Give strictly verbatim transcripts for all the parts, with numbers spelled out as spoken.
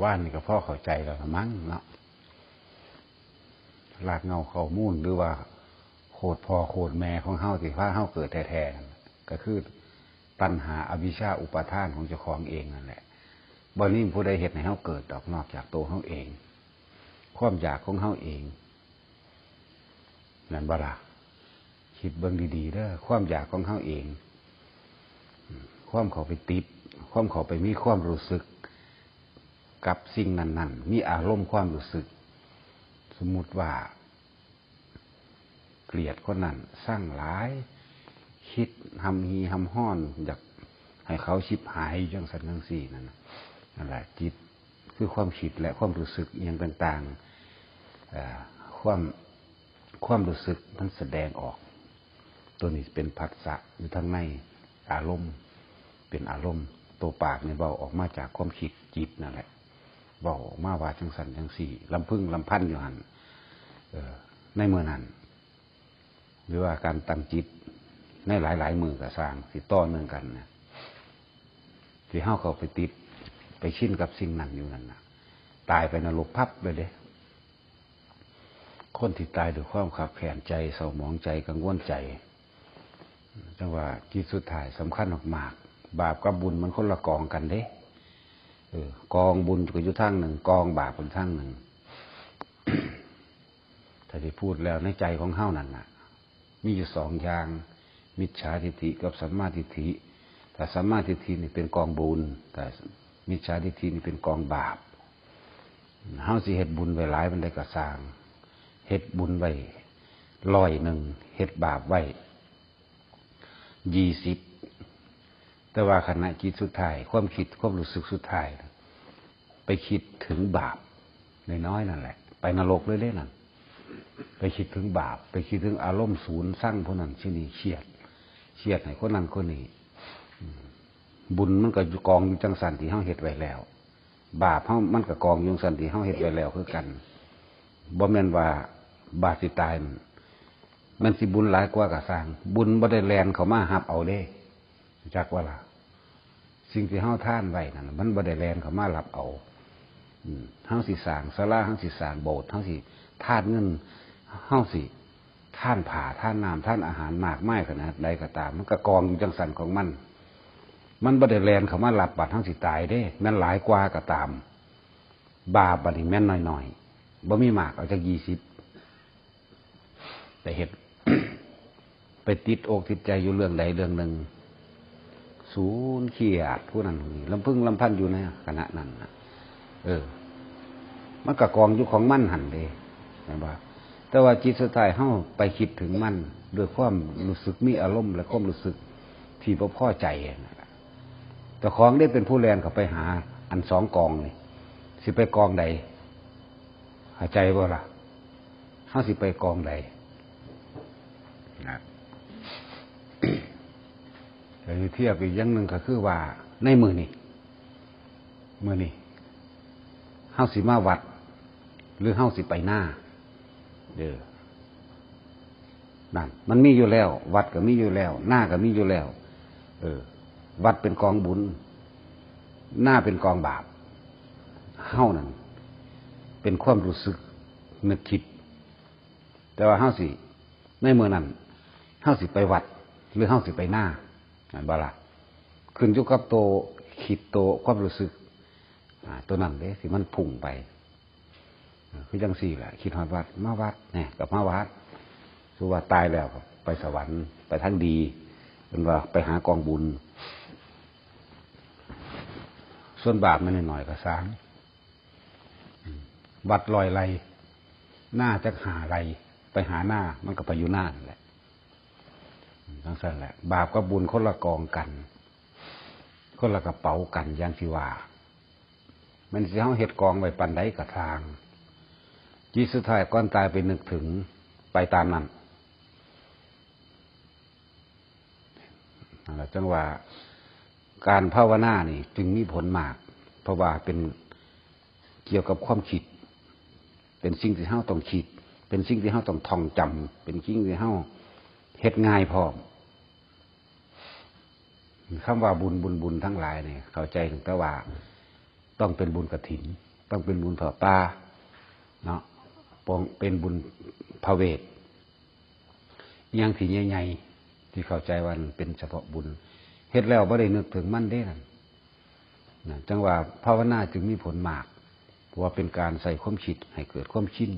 ว่านี่ก็พอเข้าใจแล้วละมั้งเนาะ รากเหง้าข้อมูลหรือว่าโคตรพ่อโคตรแม่ของเฮาที่พาเฮาเกิดแท้ๆนั่นน่ะ ก็คือตัณหาอวิชชาอุปาทานของเจ้าของเองนั่นแหละ บ่มีผู้ใดเฮ็ดให้เฮาเกิดดอกนอกจากตัวเฮาเอง ความอยากของเฮาเอง นั่นบ่ล่ะ คิดเบิ่งดีๆเด้อ ความอยากของเฮาเอง ความเข้าไปติด ความเข้าไปมีความรู้สึกกับสิ่งนั้นๆ มีอารมณ์ความรู้สึก สมมุติว่า เกลียดคนนั้น ซังหลาย คิดหำหีหำฮ้อน อยากให้เขาฉิบหายจังซั่นจังซี่นั่นน่ะ นั่นแหละ จิตคือความคิดและความรู้สึกอิหยังต่างๆ เอ่อ ความ ความรู้สึกมันแสดงออก ตัวนี้เป็นผัสสะอยู่ทางใน อารมณ์ เป็นอารมณ์ ตัวปากนี่เว้าออกมาจากความคิดจิตนั่นแหละ เว้าออกมาว่าจังซั่นจังซี่ ลำพึงลำพันอยู่หั่น เออ ในมื้อนั้น หรือว่าการตั้งจิตในหลายๆมื้อก็ซ่าง สิต่อเนื่องกันนะ ที่เฮาเข้าไปติด ไปชินกับสิ่งนั้นอยู่นั่นน่ะ ตายไปนรกพับเลยเด้ คนที่ตายด้วยความคับแค้นใจ เศร้าหมองใจ กังวลใจ จังว่าจิตสุดท้ายสำคัญมากๆ บาปกับบุญมันคนละกองกันเด้ เออ กองบุญก็อยู่ทางหนึ่ง กองบาปก็อยู่ทางหนึ่ง ถ้าที่พูดแล้วในใจของเฮานั่นน่ะ มีอยู่สองอย่าง มิจฉาทิฏฐิกับสัมมาทิฏฐิ ถ้าสัมมาทิฏฐินี่เป็นกองบุญ แต่มิจฉาทิฏฐินี่เป็นกองบาป เฮาสิเฮ็ดบุญไว้หลายปานใดก็ซ่าง เฮ็ดบุญไว้ร้อยหนึ่ง เฮ็ดบาปไว้ยี่สิบ แต่ว่าขณะจิตสุดท้าย ความคิด ความรู้สึกสุดท้าย ไปคิดถึงบาปน้อยๆนั่นแหละ ไปนรกเลยเด้นั่น ไปคิดถึงบาป ไปคิดถึงอารมณ์ศูนย์ ซังผู้นั้นผู้นี้ เครียด เครียดให้คนนั้นคนนี้ อืม บุญมันก็กองอยู่จังซั่นที่เฮาเฮ็ดไว้แล้ว บาปเฮามันก็กองอยู่จังซั่นที่เฮาเฮ็ดไว้แล้วคือกัน บ่แม่นว่าบาปสิตายมัน มันสิบุญหลายกว่าก็ซ่าง บุญบ่ได้แล่นเข้ามาฮับเอาเด้ จักว่าล่ะ สิ่งที่เฮาทานไว้นั่นน่ะ มันบ่ได้แล่นเข้ามารับเอา อืม เฮาสิสร้างศาลา เฮาสิสร้างโบสถ์ เฮาสิทานเงิน เฮาสิทานผ้า ทานน้ำ ทานอาหารมากมายขนาดใดก็ตาม มันก็กองอยู่จังซั่นของมัน มันบ่ได้แล่นเข้ามารับบัดเฮาสิตายเด้ แม่นหลายกว่าก็ตาม บาปบัดนี้แม่นน้อยๆ บ่มีมาก เอาจักยี่สิบ ไปเฮ็ด ไปติดอกติดใจอยู่เรื่องใดเรื่องหนึ่ง ศูนย์เครียดผู้นั้นผู้นี้ ลำพึงลำพันอยู่ในขณะนั้นน่ะ เออ มันก็กองอยู่ของมันหั่นเด้ แม่นบ่ แต่ว่าจิตสุดท้ายเฮาไปคิดถึงมัน ด้วยความรู้สึกมีอารมณ์และความรู้สึกที่บ่พอใจนั่นล่ะ เจ้าของได้เป็นผู้แล่นเข้าไปหาอันสองกองนี่ สิไปกองใด เข้าใจบ่ล่ะ เฮาสิไปกองใด นะ แต่เทียบอีกอย่างหนึ่งก็คือว่าในมื้อนี้ มื้อนี้ เฮาสิมาวัด หรือเฮาสิไปนา เด้อ นั่น มันมีอยู่แล้ว วัดก็มีอยู่แล้ว นาก็มีอยู่แล้ว เออ วัดเป็นกองบุญ นาเป็นกองบาป เฮานั่นเป็นความรู้สึกนึกคิด แต่ว่าเฮาสิ ในมื้อนั้น เฮาสิไปวัด หรือเฮาสิไปนา แม่นบ่ล่ะ ขึ้นอยู่กับโตคิด โตความรู้สึก อ่า โตนั้นเด้ ที่มันพุ่งไป อ่า คือจังซี่แหละ คิดฮอดวัด มาวัด แหน่ ก็มาวัด คือว่าตายแล้วก็ไปสวรรค์ ไปทางดี เพิ่นว่าไปหากองบุญ ส่วนบาปมันน้อยๆก็ซ่าง วัดร้อยไร่ นาจักห้าไร่ ไปหานา มันก็ไปอยู่นานั่นแหละ จังซั่นแหละ บาปกับบุญคนละกองกัน คนละกระเป๋ากัน อย่างที่ว่า แม่นสิเฮาเฮ็ดกองไว้ปานใดก็ซ่าง จิตสุดท้ายก่อนตายไปนึกถึง ไปตามนั้น นั่นแหละจังว่า การภาวนานี่จึงมีผลมาก เพราะว่าเป็นเกี่ยวกับความคิด เป็นสิ่งที่เฮาต้องคิด เป็นสิ่งที่เฮาต้องท่องจำ เป็นสิ่งที่เฮาเฮ็ดง่ายพร้อม คำว่าบุญ บุญ บุญทั้งหลายนี่ เข้าใจตั้งแต่ว่า ต้องเป็นบุญกฐิน ต้องเป็นบุญผ้าป่าเนาะ ต้องเป็นบุญพระเวท อิหยังที่ใหญ่ๆ ที่เข้าใจว่ามันเป็นเฉพาะบุญ เฮ็ดแล้วบ่ได้นึกถึงมันเด้นั่น นะ จั่งว่าภาวนาจึงมีผลมาก เพราะว่าเป็นการใส่ความคิดให้เกิดความชิน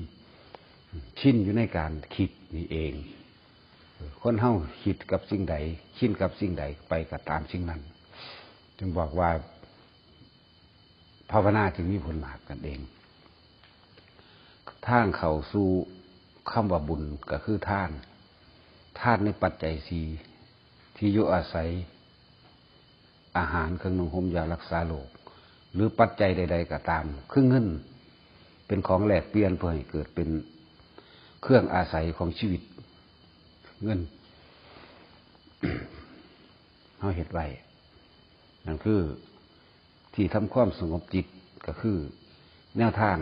ชินอยู่ในการคิดนี่เอง คนเฮาคิดกับสิ่งใด ชินกับสิ่งใด ไปก็ตามสิ่งนั้น จึงบอกว่า ภาวนาจึงมีผลมากนั่นเอง ทางเข้าสู่คำว่าบุญก็คือทาน ทานในปัจจัยสี่ ที่อยู่อาศัย อาหาร เครื่องนุ่งห่ม ยารักษาโรค หรือปัจจัยใดๆก็ตาม คือเงิน เป็นของแลกเปลี่ยนเพื่อให้เกิดเป็นเครื่องอาศัยของชีวิต เงิน เฮาเฮ็ดไว้ นั่นคือที่ทำความสงบจิต ก็คือแนวทาง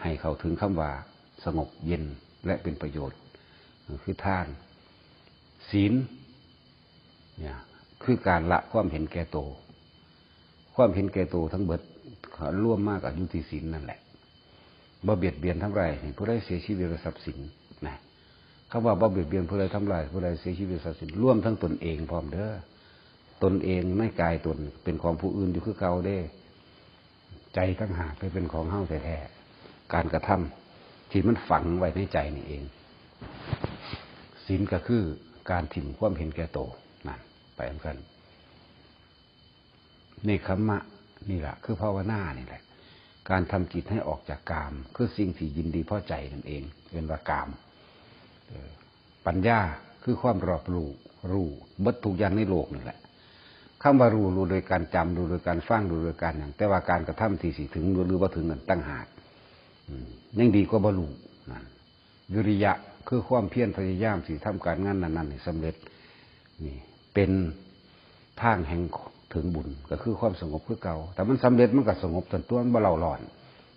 ให้เข้าถึงคำว่าสงบเย็นและเป็นประโยชน์ คือทาน ศีลเนี่ย คือการละความเห็นแก่ตัว ความเห็นแก่ตัวทั้งเบิด รวมมากกับอยู่ที่ศีลนั่นแหละ บ่เบียดเบียนทำร้ายให้ผู้ใดเสียชีวิตและทรัพย์สินนะ คำว่าบ่เบียดเบียนผู้ใดทำร้ายผู้ใดเสียชีวิตทรัพย์สิน รวมทั้งตนเองพร้อมเด้อ ตนเองในกายตนเป็นของผู้อื่นอยู่คือเก่าเด้ ใจต่างหากที่เป็นของเฮาแท้ๆ การกระทำที่มันฝังไว้ในใจนี่เอง ศีลก็คือการถิ่มความเห็นแก่ตัวนั่น ไปนำกัน เนกขัมมะนี่แหละ คือภาวนานี่แหละ การทำจิตให้ออกจากกาม คือสิ่งที่ยินดีพอใจนั่นเอง เรียกว่ากาม เออ ปัญญาคือความรอบรู้ รู้เบิดทุกอย่างในโลกนี่แหละ คำว่ารู้ รู้โดยการจำ รู้โดยการฟัง รู้โดยการหยัง แต่ว่าการกระทำที่สิถึงหรือบ่ถึงนั้นต่างหาก อืม ยังดีกว่าบ่รู้นั่น วิริยะคือความเพียรพยายามที่ทำการงานนั้นๆให้สำเร็จ นี่เป็นทางแห่งถึงบุญ ก็คือความสงบคือเก่า แต่มันสำเร็จมันก็สงบตันตัว มันบ่เร่าร้อน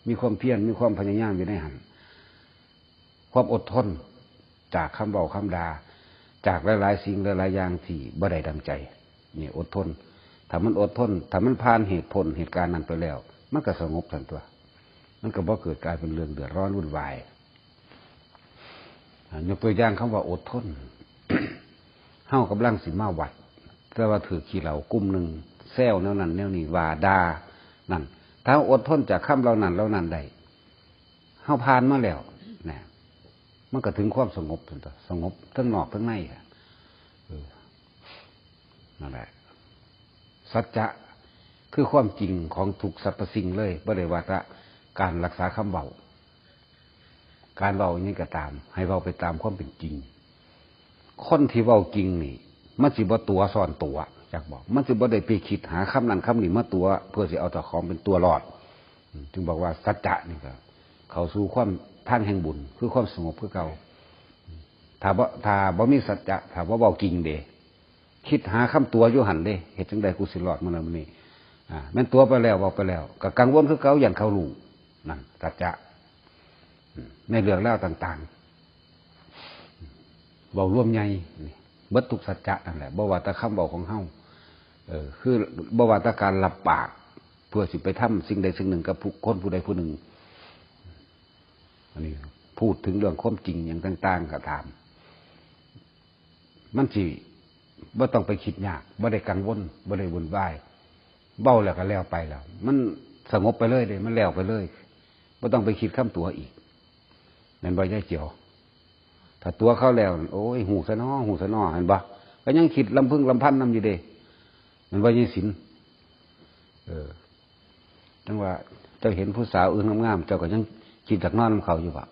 มีความเพียร มีความพยายามอยู่ในหั้น ความอดทน จากคำเว้าคำด่า จากหลายๆสิ่งหลายๆอย่างที่บ่ได้ดังใจ นี่อดทน ถ้ามันอดทน ถ้ามันผ่านเหตุพ้นเหตุการณ์นั้นไปแล้ว มันก็สงบตันตัว มันก็บ่เกิดกลายเป็นเรื่องเดือดร้อนวุ่นวาย อ่ายกตัวอย่างคำว่าอดทน เฮากำลังสิมาวัด แต่ว่าถืกขี้เหล้ากลุ่มหนึ่ง แซวแนวนั้นแนวนี้ ว่าด่านั่น ถ้าเฮาอดทนจากคำเหล่านั้นเหล่านั้นได้ เฮาผ่านมาแล้วนะ มันก็ถึงความสงบซั่นตั๊ว สงบทั้งนอกทั้งในอะ เออ นั่นแหละ สัจจะคือความจริงของทุกสรรพสิ่งเลย บ่ได้ว่าแต่การรักษาคำเว้า การเว้าอิหยังก็ตาม ให้เว้าไปตามความเป็นจริง คนที่เว้าจริงนี่ มันสิบ่ตั๋วซ่อนตั๋ว จักบอก มันสิบ่ได้ไปคิดหาคำนั้นคำนี้มาตั๋ว เพื่อสิเอาเจ้าของเป็นตั๋วรอด อืม จึงบอกว่าสัจจะนี่ก็เข้าสู่ความทางแห่งบุญ คือความสงบคือเก่า ถ้าบ่ ถ้าบ่มีสัจจะ ถ้าบ่เว้าจริงเด้ คิดหาคำตั๋วอยู่หั่นเด้ เฮ็ดจั่งใดกูสิรอดมื้อนั้นมื้อนี้ อ่า แม่นตั๋วไปแล้ว เว้าไปแล้ว ก็กังวลคือเก่า ย้านเขารู้ นั่น สัจจะ อืม ในเรื่องราวต่างๆ เว้ารวมใหญ่นี่ เบิดทุกสัจจะนั่นแหละ บ่ว่าแต่คำเว้าของเฮา เออ คือบ่ว่าแต่การรับปาก เพื่อสิไปทำสิ่งใดสิ่งหนึ่งกับผู้ คนผู้ใดผู้หนึ่ง อันนี้พูดถึงเรื่องความจริงอย่างต่างๆ ก็ตาม มันสิบ่ต้องไปคิดยาก บ่ได้กังวล บ่ได้วุ่นวาย เว้าแล้วก็แล้วไปแล้ว มันสงบไปเลยเด้ มันแล้วไปเลย บ่ต้องไปคิดคำตั๋วอีก แม่นบ่ยายเจียว ถ้าตั๋วเขาแล้ว โอ้ย ฮู้ซะน้อ ฮู้ซะน้อ เห็นบ่ ก็ยังคิดลำพึงลำพันนำอยู่เด้ แม่นบ่ยายศิลป์ เออ จั่งว่าเจ้าเห็นผู้สาวอื่นงามๆ เจ้าก็ยังคิดอยากนอนนำเขาอยู่บ่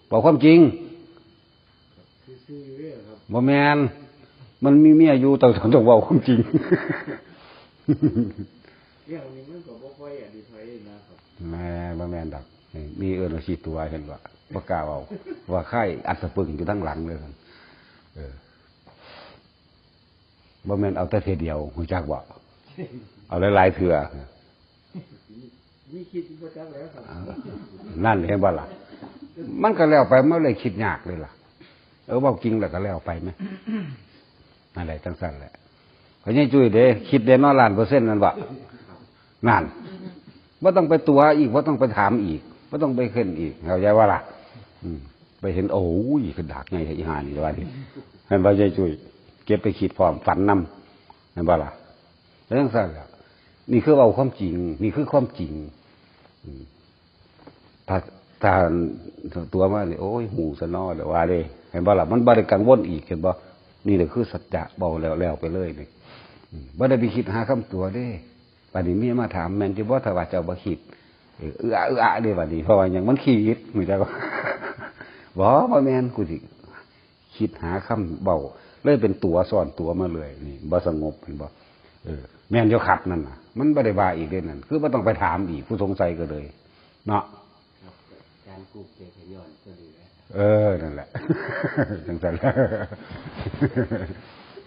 บอกความจริง ซื่อๆเด้อครับ บ่แม่น มันมีเมียอยู่ ต้อง ต้องเว้าความจริง เรื่องนี้มันก็บ่ค่อยอันนี้ไผนะครับ แม่ บ่แม่นดอก นี่ มีเอิ้นว่าขี้ตั๋ว เห็นบ่ บ่กล้าเว้า ว่าใครอัดสะปึงอยู่ทางหลังเลย เออ บ่แม่นเอาแต่เทื่อเดียว ฮู้จักบ่ เอาหลายๆเทื่อ มีคิดบ่จักแล้วครับ นั่นเห็นบ่ล่ะ มันก็แล้วไป มันเลยคิดยากเลยล่ะ เออ เว้าจริงแล้วก็แล้วไปแหม นั่นแหละ จั่งซั่นแหละ ไป อใหญ่จุ้ยเด้ คิดแน่นอนล้านเปอร์เซ็นต์นั่นบ่ นั่น บ่ต้องไปตั๋วอีก บ่ต้องไปถามอีก บ่ต้องไปเค้นอีก เข้าใจบ่ล่ะ อืม ไปเห็น โอ้ย คือดากใหญ่แท้อีห่านี่ ว่าดิ เห็นบ่ ยายจุ้ย เก็บไปคิดพร้อม ฝันนำ เห็นบ่ล่ะ แล้วจั่งซั้นล่ะ นี่คือเว้าความจริง นี่คือความจริง อืม ถ้า ถ้าตั๋วมานี่ โอ้ย ฮู้ซะเนาะ แล้วว่าเด้ เห็นบ่ล่ะ มันบ่ได้กังวลอีก เห็นบ่ นี่แหละคือสัจจะ เว้าแล้ว แล้วไปเลยนี่ อืม บ่ได้ไปคิดหาคำตั๋วเด้ บัดนี้เมียมาถาม แม่นอยู่บ่ ถ้าว่าเจ้าบ่คิด เออ เอื้ออะ เอื้ออะเด้ บัดนี้ เพราะว่าหยัง มันคิด ฮู้จักบ่ บ่ บ่แม่น กูสิคิดหาคำเว้า เลยเป็นตั๋วซ้อนตั๋วมาเรื่อย นี่ บ่สงบ เห็นบ่ เออ แม่นอยู่ครับนั่นน่ะ มันบ่ได้ว่าอีกเด้นั่น คือบ่ต้องไปถามอีก ผู้สงสัยก็เลย เนาะ ครับ อาจารย์กู้เกียรติย้อนตัวนี้แหละ เออ นั่นแหละ จั่งซั้นล่ะ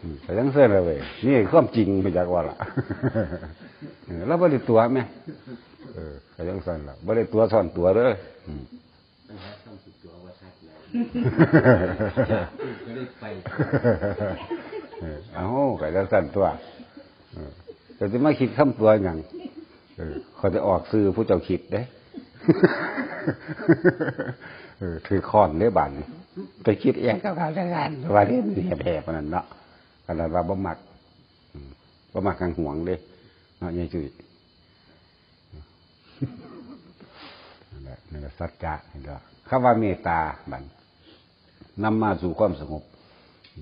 อืม ก็จั่งซั้นล่ะเว้ย นี่ความจริง ฮู้จักบ่ล่ะ เออ ลาวบ่ได้ตั๋วแหม เออ ก็จั่งซั้นล่ะ บ่ได้ตั๋วซ้อนตั๋วเด้อ อืม ปัญหาคำสิตั๋วบ่ชัดแล้ว ก็ได้ไป เออ เอ้า ก็จั่งซั้นตั่ว เออ แต่สิมาคิดคำตั๋วหยัง เออ ข้อยสิออกชื่อผู้เจ้าคิดเด้ เออ ถือค้อนเด้บาดนี้ ไปคิดอีหยังกับเขาจั่งซั้น ว่าเรียนแหบๆ ปานนั้นเนาะ ขนาดว่าบ่มัก อืม บ่มักหางหวงเด้ เนาะ ยายจุ้ย นั่นแหละ นั่นแหละสัจจะ เห็นบ่ คำว่าเมตตา บัด นำมาสู่ความสงบ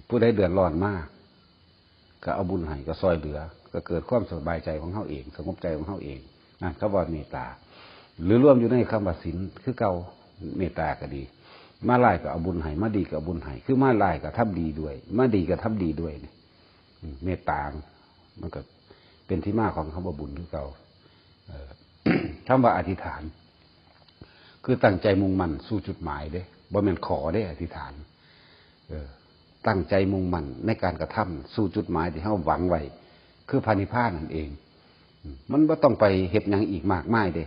ผู้ใดเดือดร้อนมา ก็เอาบุญให้ ก็ซ่อยเหลือ ก็เกิดความสบายใจของเฮาเอง สงบใจของเฮาเอง นั่นเขาว่าเมตตา หรือรวมอยู่ในคำว่าศีลคือเก่า เมตตาก็ดี มาร้ายก็เอาบุญให้ มาดีก็เอาบุญให้ คือมาร้ายก็ทำดีด้วย มาดีก็ทำดีด้วยนี่ อืม เมตตา มันก็เป็นที่มาของคำว่าบุญคือเก่า เอ่อ คำว่าอธิษฐาน คือตั้งใจมุ่งมั่นสู่จุดหมายเด้ บ่แม่นขอเด้ อธิษฐาน เออ ตั้งใจมุ่งมั่นในการกระทำสู่จุดหมายที่เฮาหวังไว้ คือพระนิพพานนั่นเอง อืม มันบ่ต้องไปเฮ็ดหยังอีกมากมายเด้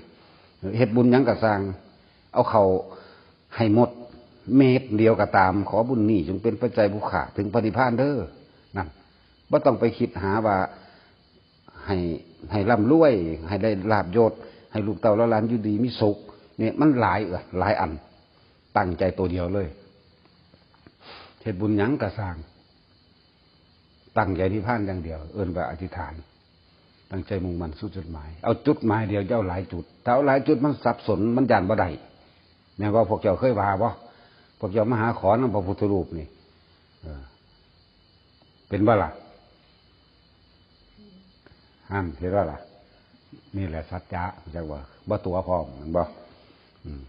เฮ็ดบุญหยังก็ซ่าง เอาเข้าให้หมดเม็ดเดียวก็ตาม ขอบุญนี้จงเป็นปัจจัยผู้ข้าถึงพระนิพพานเด้อ นั่น บ่ต้องไปคิดหาว่า ให้ ให้ร่ำรวย ให้ได้ลาภยศ ให้ลูกเต้าเหล่าหลานอยู่ดีมีสุข เนี่ย มันหลายเอื้อ หลายอัน ตั้งใจตัวเดียวเลย เฮ็ดบุญหยังก็ซ่าง ตั้งใจนิพพานอย่างเดียว เอิ้นว่าอธิษฐาน ตั้งใจมุ่งมั่นสู่จุดหมาย เอาจุดหมายเดียว อย่าเอาหลายจุด ถ้าเอาหลายจุดมันสับสน มันย้านบ่ได้ แม่นบ่ พวกเจ้าเคยว่าบ่ พวกเจ้ามาหาขอนำพระพุทธรูปนี่ เออ เป็นบ่ล่ะ หั่น เห็นบ่ล่ะ นี่แหละสัจจะ จักว่า บ่ตั๋วพร้อม แม่นบ่ อืม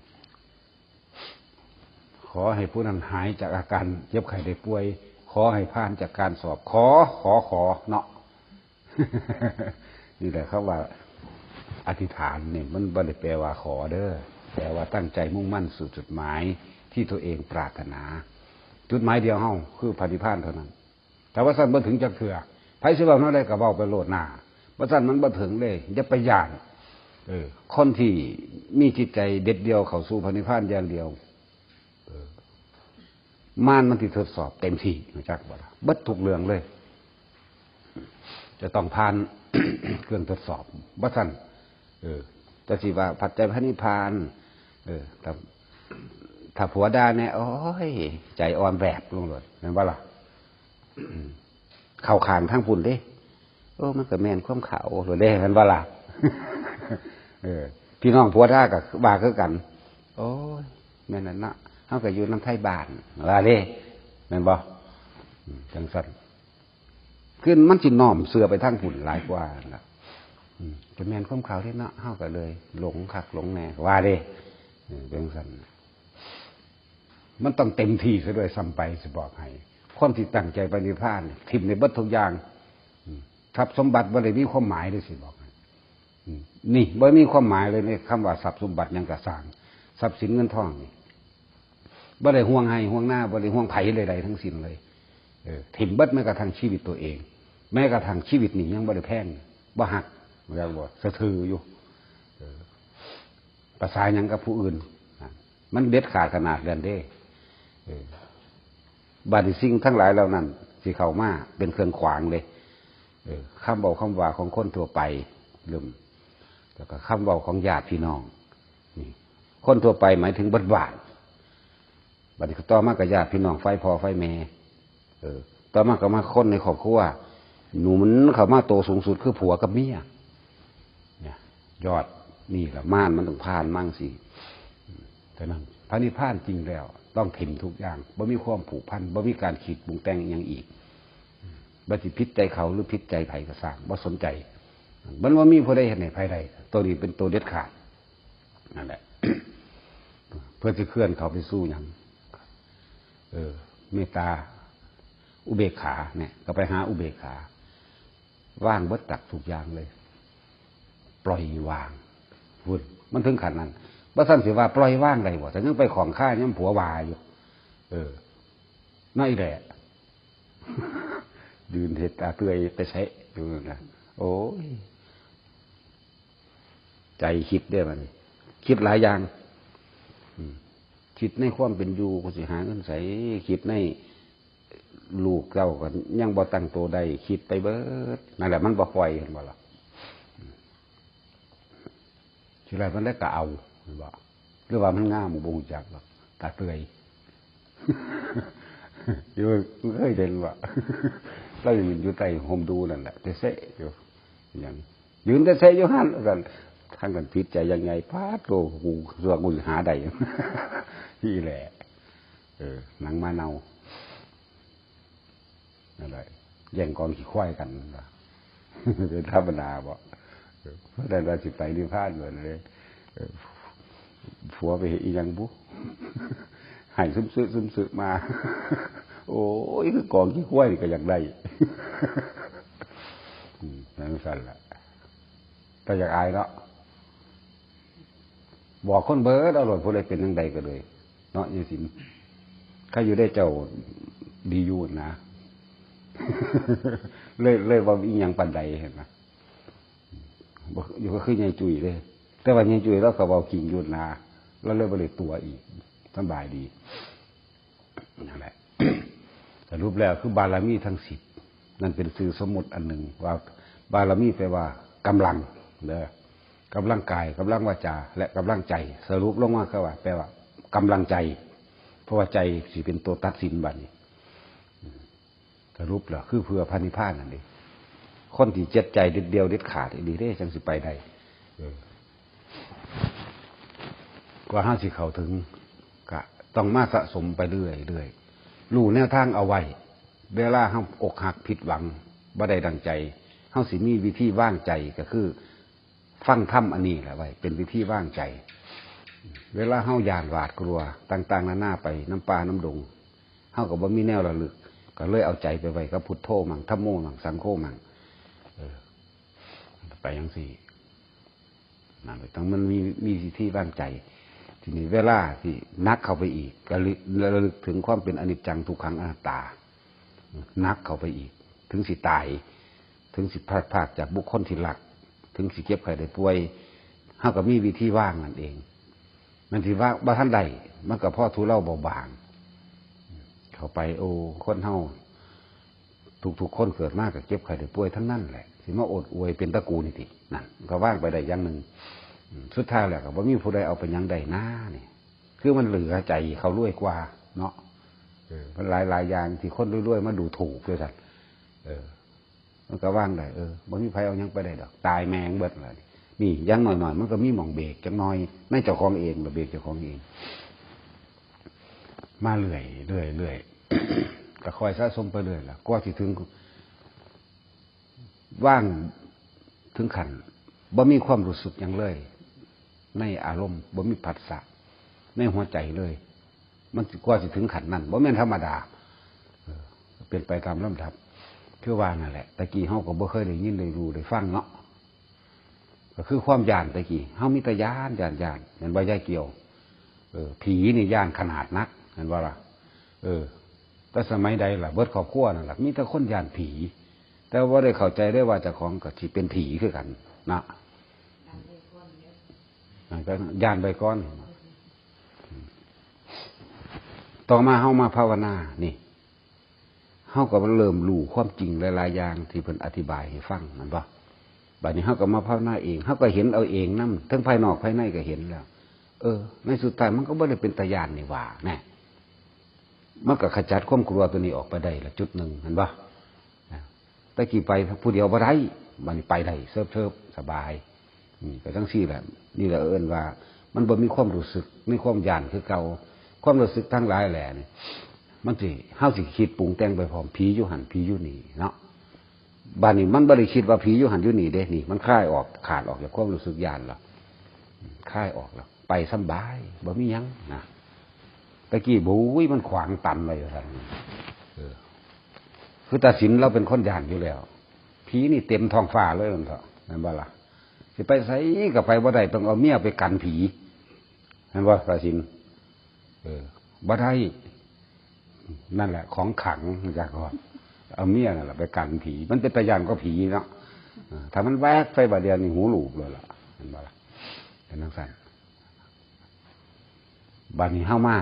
ขอให้ผู้นั้นหายจากอาการเจ็บไข้ได้ป่วย ขอให้ผ่านจากการสอบ ขอ ขอ ขอ เนาะ นี่แหละเขาว่าอธิษฐานเนี่ย มันบ่ได้แปลว่าขอเด้อ แปลว่าตั้งใจมุ่งมั่นสู่จุดหมายที่ตัวเองปรารถนา จุดหมายเดียวเฮาคือพระนิพพานเท่านั้น แต่ว่าซั่นบ่ถึงจักเทื่อ ไผสิเว้าแนวใดก็เว้าไปโลดหน้า บ่ซั่นมันบ่ถึงเด้ อย่าไปย้าน เออ คนที่มีจิตใจเด็ดเดี่ยวเข้าสู่พระนิพพานอย่างเดียว เออ มารมันสิทดสอบเต็มที่ รู้จักบ่ล่ะ เบิดทุกเรื่องเลย จะต้องผ่าน เครื่องทดสอบ บ่ซั่น เออ แต่สิว่าปัจจัยพระนิพพาน เออ ถ้า ถ้าผัวด่าแน่ โอ้ย ใจอ่อนแวบลงโลด แม่นบ่ล่ะ อืม เข้าข้างทางพุ้นเด้ โอ้ มันก็แม่นความเขาโลดเด้ แม่นบ่ล่ะ เออ พี่น้องผัวด่าก็ว่าคือกัน โอ้ย แม่นนั่นเนาะ เฮาก็อยู่นำไทบ้าน ว่าเด้ แม่นบ่ อืม จั่งซั่น คือมันสิน้อมเชื่อไปทางพุ้นหลายกว่านั่นล่ะ อืม ก็แม่นความเขาเด้เนาะ เฮาก็เลยหลงคักหลงแน่ ว่าเด้ เออ เป็นจั่งซั่น มันต้องเต็มที่ซะด้วยซ้ำไป สิบอกให้ คนที่ตั้งใจไปนิพพานเนี่ย ถิ่มในเบิดทุกอย่าง อืม ทรัพย์สมบัติบ่ได้มีความหมายเลย สิบอกให้ อืม นี่บ่มีความหมายเลย ในคำว่าทรัพย์สมบัติหยังก็ซ่าง ทรัพย์สินเงินทองนี่ บ่ได้ห่วงไฮ่ห่วงนา บ่ได้ห่วงไผใดๆทั้งสิ้นเลย เออ ถิ่มเบิดแม้กระทั่งชีวิตตัวเอง แม้กระทั่งชีวิตนี่ยังบ่ได้แพง บ่ฮัก บ่ฮัก บ่สะทืออยู่ เออ ประสาหยังกับผู้อื่น นะ มันเด็ดขาดขนาดนั้นเด้ เออ บาดนี้สิ่งทั้งหลายเหล่านั้นสิเข้ามาเป็นเครื่องขวางเด้ เออ คำเว้าคำว่าของคนทั่วไป เริ่ม แล้วก็คำเว้าของญาติพี่น้อง นี่ คนทั่วไปหมายถึงเบิดบ้าน บัดนี้ต่อมาก็ญาติพี่น้องฝ่ายพ่อฝ่ายแม่ เออ ต่อมาก็มาคนในครอบครัว หนุนเข้ามาโตสูงสุดคือผัวกับเมีย เนี่ย ยอดนี่ละ มารมันต้องผ่านมาจั่งซี้ ฉะนั้นพระนิพพานจริงแล้ว ต้องถิ่มทุกอย่าง บ่มีความผูกพัน บ่มีการคิดปรุงแต่งอิหยังอีก บ่สิผิดใจเขาหรือผิดใจไผก็ซ่าง บ่สนใจ มันบ่มีผู้ใดเฮ็ดให้ไผได้ ตัวนี้เป็นตัวเด็ดขาด นั่นแหละ เพื่อสิเคลื่อนเข้าไปสู่หยัง เออ เมตตา อุเบกขาเนี่ย ก็ไปหาอุเบกขา วางเบิดตักทุกอย่างเลย ปล่อยวาง พุ้น มันถึงขั้นนั้น บ่ซั้นสิว่าปล่อยวางได้บ่ แต่ยังไปข้องคายังผัวว่าอยู่ เออ นั่นแหละ ยืนเฮ็ดตาเตื่อยไปใช้อยู่นั่นนะ โอ้ย ใจคิดได้บัดนี้ คิดหลายอย่าง อืม คิดในความเป็นอยู่ กูสิหาเงินไส คิดในลูกเต้าก็ยังบ่ตั้งตัวได้ คิดไปเบิด นั่นแหละ มันบ่ปล่อย เห็นบ่ล่ะ อืม ทีแรกมันได้กะเอา เห็นบ่ หรือว่ามันงาม บ่ฮู้จักหรอก ตาเตื่อย อยู่ เคยเห็นบ่ เราอยู่ อยู่ใต้ห่มดูนั่นแหละ แต่เซะอยู่ หยัง ยืนแต่เซะอยู่หั่น ว่าซั่น ทางกันผิดใจยังไง ปาดโธ่ กู สัวกูสิหาได้ นี่แหละ เออ หนังหมาเน่า นั่นแหละ แย่งกองขี้ควายกันนั่นล่ะ เป็นธรรมดาบ่ เออ เพราะฉะนั้นว่าสิไปนิพพานเบิดเลย เออ ผัวไปเฮ็ดอีหยังบุ ให้ซุมซื้อซุมซื้อมา โอ้ย คือกองขี้ควายนี่ก็อยากได้ อืม นั่นสั่นล่ะ แต่อยากอายเนาะ บอกคนเบิดเอาโลด ผู้ใดเป็นจั่งใดก็เลย เนาะ ยายสิน ใครอยู่ได้เจ้าดีอยู่นะ เลย เลยว่าอีหยังปานใด เห็นบ่ บ่ อยู่ก็คือยายจุ๋ยเลย แต่ว่ายายจุ๋ยเราก็เว้าจริงอยู่นะ เราเลยบ่ได้ตั๋วอีก สำบายดี นั่นแหละ สรุปแล้วคือบารมีทั้งสิบ นั่นเป็นชื่อสมมุติอันหนึ่ง ว่าบารมีแปลว่ากำลังเด้อ กำลังกาย กำลังวาจา และกำลังใจ สรุปลงมาคือว่า แปลว่ากำลังใจ เพราะว่าใจสิเป็นตัวตัดสินบัดนี้ สรุปแล้วคือเพื่อพระนิพพานนั่นเอง คนที่เจ็ดใจเด็ดเดี่ยวเด็ดขาดอีหลีเด้ จั่งสิไปได้ เออ กว่าเฮาสิเข้าถึง ก็ต้องมาสะสมไปเรื่อยๆ รู้แนวทางเอาไว้ เวลาเฮาอกหักผิดหวัง บ่ได้ดังใจ เฮาสิมีวิธีวางใจ ก็คือฟังธรรมอันนี้แหละไว้ เป็นวิธีวางใจ เวลาเฮาย้านหวาดกลัวต่างๆ นานาไปนำป่านำดง เฮาก็บ่มีแนวระลึก ก็เลยเอาใจไปไว้กับพุทโธมั่ง ธัมโมมั่ง สังโฆมั่ง เออ ไปจั่งซี้ นั่นแหละ ต้องมันมี มีวิธีวางใจ ทีนี้เวลาที่หนักเข้าไปอีก ก็ระลึกถึงความเป็นอนิจจังทุกขังอนัตตา หนักเข้าไปอีก ถึงสิตาย ถึงสิพลัดพรากจากบุคคลที่รัก ถึงสิเจ็บไข้ได้ป่วย เฮาก็มีวิธีวางนั่นเอง มันสิว่าบ่ทันได้ มันก็พอทุเลาเบาบาง เข้าไป โอ้ คนเฮา ทุกๆ คนเกิดมาก็เจ็บไข้ได้ป่วยทั้งนั้นแหละ สิมาโอดอวยเป็นตะกูนี่ติ นั่น ก็วางไปได้อย่างหนึ่ง อืม สุดท้ายแล้วก็บ่มีผู้ใดเอาไปหยังได้นานี่ คือมันเหลือใจเขารวยกว่าเนาะ เออ มันหลายๆ อย่างที่คนรวยๆ มาดูถูกด้วยกัน เออ มันก็วางได้ เออ บ่มีไผเอาหยังไปได้ดอก ตายแม่งเบิดเลย นี่ อย่างน้อยๆ มันก็มีหม่องเบรกจักหน่อย ในเจ้าของเอง ระเบรกเจ้าของเอง มาเรื่อยๆ เรื่อยๆ ก็ค่อยสะสมไปเรื่อยล่ะ กว่าสิถึง ว่างถึงขั้นบ่มีความรู้สึกหยังเลย ในอารมณ์ บ่มีผัสสะ ในหัวใจเลย มันสิ กว่าสิถึงขั้นนั้น บ่แม่นธรรมดา เออ เป็นไปตามลำดับ คือว่านั่นแหละ ตะกี้เฮาก็บ่เคยได้ยิน ได้รู้ ได้ฟังเนาะ ก็คือความย้านตะกี้ เฮามีแต่ย้าน ย้าน ย้าน แม่นบ่ยายเกี่ยว เออ ผีนี่ย้านขนาดนัก แม่นบ่ล่ะ เออ แต่สมัยใดล่ะ เบิดครอบครัวนั่นล่ะ มีแต่คนย้านผี แต่ว่าได้เข้าใจได้ว่าเจ้าของก็สิเป็นผีคือกันนะ นั่นก็ย้านไปก่อน ต่อมาเฮามาภาวนา นี่ เฮาก็เริ่มรู้ความจริงหลายๆอย่างที่เพิ่นอธิบายให้ฟัง แม่นบ่? บัดนี้เฮาก็มาภาวนาเอง เฮาก็เห็นเอาเองนำ ทั้งภายนอกภายในก็เห็นแล้ว เออ ในสุดท้ายมันก็บ่ได้เป็นตาย้านนี่หว่า แน่ มันก็ขจัดความกลัวตัวนี้ออกไปได้ละจุดหนึ่ง แม่นบ่? นะ แต่กี้ไปผู้เดียวบ่ได้ บัดนี้ไปได้ เชิบๆ สบาย นี่ก็จั่งซี้แหละ นี่แหละเอิ้นว่ามันบ่มีความรู้สึก มีความย้านคือเก่า ความรู้สึกทั้งหลายแหล่นี่ มันสิ เฮาสิคิดปรุงแต่งไปพร้อม ผีอยู่หั่น ผีอยู่นี่เนาะ บัดนี้มันบ่ได้คิดว่าผีอยู่หั่นอยู่นี่เด้ นี่ มันคลายออก ขาดออกจากความรู้สึกย้านแล้ว คลายออกแล้ว ไปสำบาย บ่มีหยังนะ แต่กี้ โอ้ย มันขวางตันไว้ว่าซั่น เออ คือตาสินลาวเป็นคนย้านอยู่แล้ว ผีนี่เต็มท้องฟ้าเลย ว่าซั่นเถาะ แม่นบ่ล่ะ? สิไปไสก็ไปบ่ได้ ต้องเอาเมียไปกันผี แม่นบ่ ตาสิน? เออ บ่ได้ นั่นแหละของขลัง จักว่า เอาเมียนั่นแหละไปกันผี มันเป็นตาย้านกว่าผีเนาะ เออ ถ้ามันแวบไปบาดเดียวนี่หูหลูบเลยล่ะ แม่นบ่ล่ะ? เป็นจั่งซั้น บัดนี้เฮามา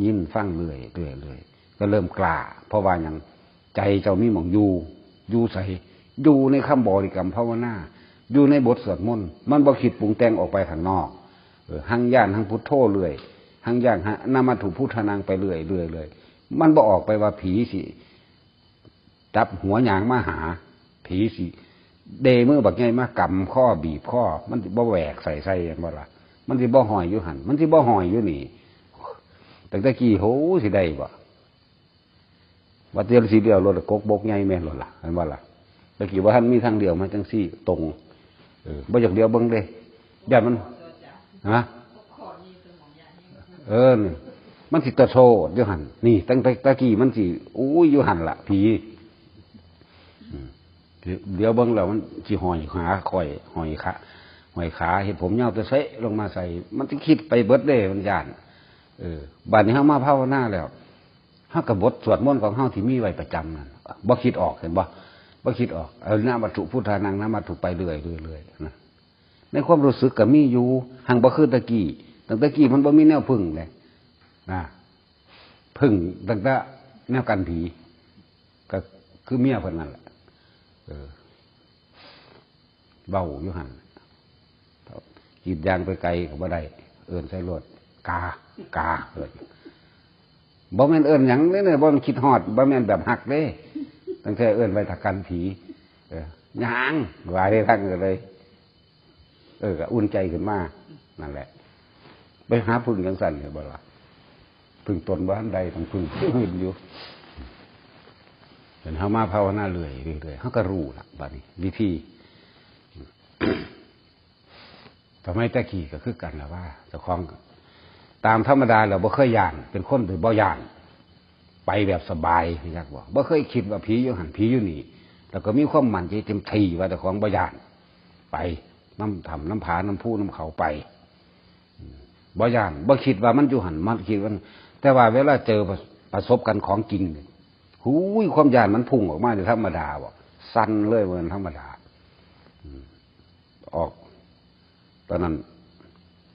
ยินฟังเรื่อย เรื่อย เรื่อย ก็เริ่มกล้า เพราะว่าหยัง? ใจเจ้ามีหม่องอยู่ อยู่ไส? อยู่ในคำบริกรรมภาวนา อยู่ในบทสวดมนต์ มันบ่คิดปรุงแต่งออกไปข้างนอก เออ หังย้านหังพุทโธเรื่อย หังย้านหังนะมัตถุพุทธานังไปเรื่อย เรื่อย เรื่อย มันบ่ออกไปว่าผีสิ จับหัวย่างมาหา ผีสิเดมือบักใหญ่มากำคอบีบคอ มันสิบ่แหวกใส่ใส่ แม่นบ่ล่ะ? มันสิบ่ห้อยอยู่หั่น มันสิบ่ห้อยอยู่นี่ ตั้งแต่กี้ โห สิได้บ่? ว่าแต่สิเลี้ยวรถกกบกใหญ่แม่นโลดล่ะ แม่นบ่ล่ะ? แต่กี้บ่ทันมีทางเลี้ยวมาจั่งซี้ตรง เออ บ่อยากเลี้ยวเบิ่งเด้ ย้านมัน ฮะ? เออ นี่ มันสิตะโซดอยู่หั่น นี่ ตั้งแต่ตะกี้มันสิ อุ้ย อยู่หั่นล่ะ ผี อืม เดี๋ยวเบิ่งแล้วมันสิห้อยขา ค่อยห้อยขา ห้อยขา เฮ็ดผมยาวตะเซะลงมาใส่ มันสิคิดไปเบิดเด้ มันย้าน เออ บัดนี้เฮามาภาวนาแล้ว เฮาก็บทสวดมนต์ของเฮาที่มีไว้ประจำนั่น บ่คิดออก เห็นบ่? บ่คิดออก เอานะมัตถุพุทธานัง นะมัตถุไปเรื่อย เรื่อย เรื่อย นะ ในความรู้สึกก็มีอยู่ หังบ่คือตะกี้ ตั้งแต่กี้มันบ่มีแนวพึ่งเลย นะ พึ่งตั้งแต่แนวกันผี ก็คือเมียเพิ่นนั่นแหละ เออ เว้าอยู่หั่น กรีดยางไปไกลก็บ่ได้ เอิ้นใส่รถ กา กา เอิ้น บ่แม่นเอิ้นหยังเด้เนี่ย บ่แม่นคิดฮอด บ่แม่นแบบฮักเด้ ตั้งแต่เอิ้นไว้ถ้ากันผี เออ ย่าง ว่าได้ทักเลย เออ ก็อุ่นใจขึ้นมา นั่นแหละ ไปหาพึ่งจั่งซั้น เห็นบ่ล่ะ? พึ่งตนบ่ทันได้ ต้องพึ่งผู้อื่นอยู่ เห็นเฮามาภาวนาเรื่อย เรื่อย เฮาก็รู้ละ บัดนี้ วิธี สมัยแต่กี้ก็คือกันล่ะว่า เจ้าของ ตามธรรมดาแล้วบ่เคยย้าน เป็นคนที่บ่ย้าน ไปแบบสบาย จักบ่ บ่เคยคิดว่าผีอยู่หั่น ผีอยู่นี่ แล้วก็มีความมั่นใจเต็มที่ว่าเจ้าของบ่ย้าน ไป นำถ้ำ นำผา นำภู นำเขาไป อืม บ่ย้าน บ่คิดว่ามันอยู่หั่น มันคิดว่า แต่ว่าเวลาเจอประ ประสบกันของจริงนี่ หูย ความย้านมันพุ่งออกมาโดยธรรมดาบ่ สั่นเลย บ่แม่นธรรมดา อืม ออก ตอนนั้น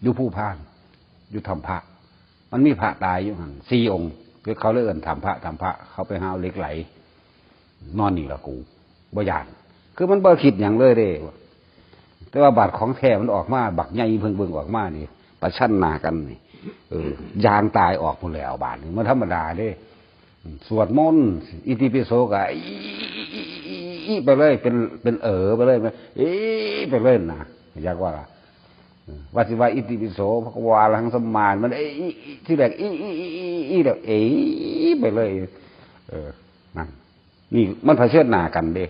อยู่ภูพาน อยู่ถ้ำพระ มันมีพระตายอยู่หั่นสี่องค์ คือเขาเลยเอิ้นถ้ำพระ ถ้ำพระ เขาไปหาเอาเหล็กไหล นอนนี่ล่ะกู บ่ย้าน คือมันบ่คิดหยังเลยเด้ แต่ว่าบาดของแท้มันออกมา บักใหญ่เพิ่งเบิ่งออกมานี่ ประชันหน้ากันนี่ เออ ยางตายออกพู้นแล้วบาดนี้ มันธรรมดาเด้ สวดมนต์ อิติปิโสก็ อี อี อี อี อี ไปเลย เป็น เป็นเอ๋อไปเลย อี ไปเลยนะ อยากว่าล่ะ เออ ว่าสิว่า อิติปิโส ภะคะวา อะระหัง สัมมา มัน อี อี อี ที่แรก อี อี อี อี อี แล้ว เอ๋ ไปเลย เออ นั่น นี่มันเผชิญหน้ากันเด้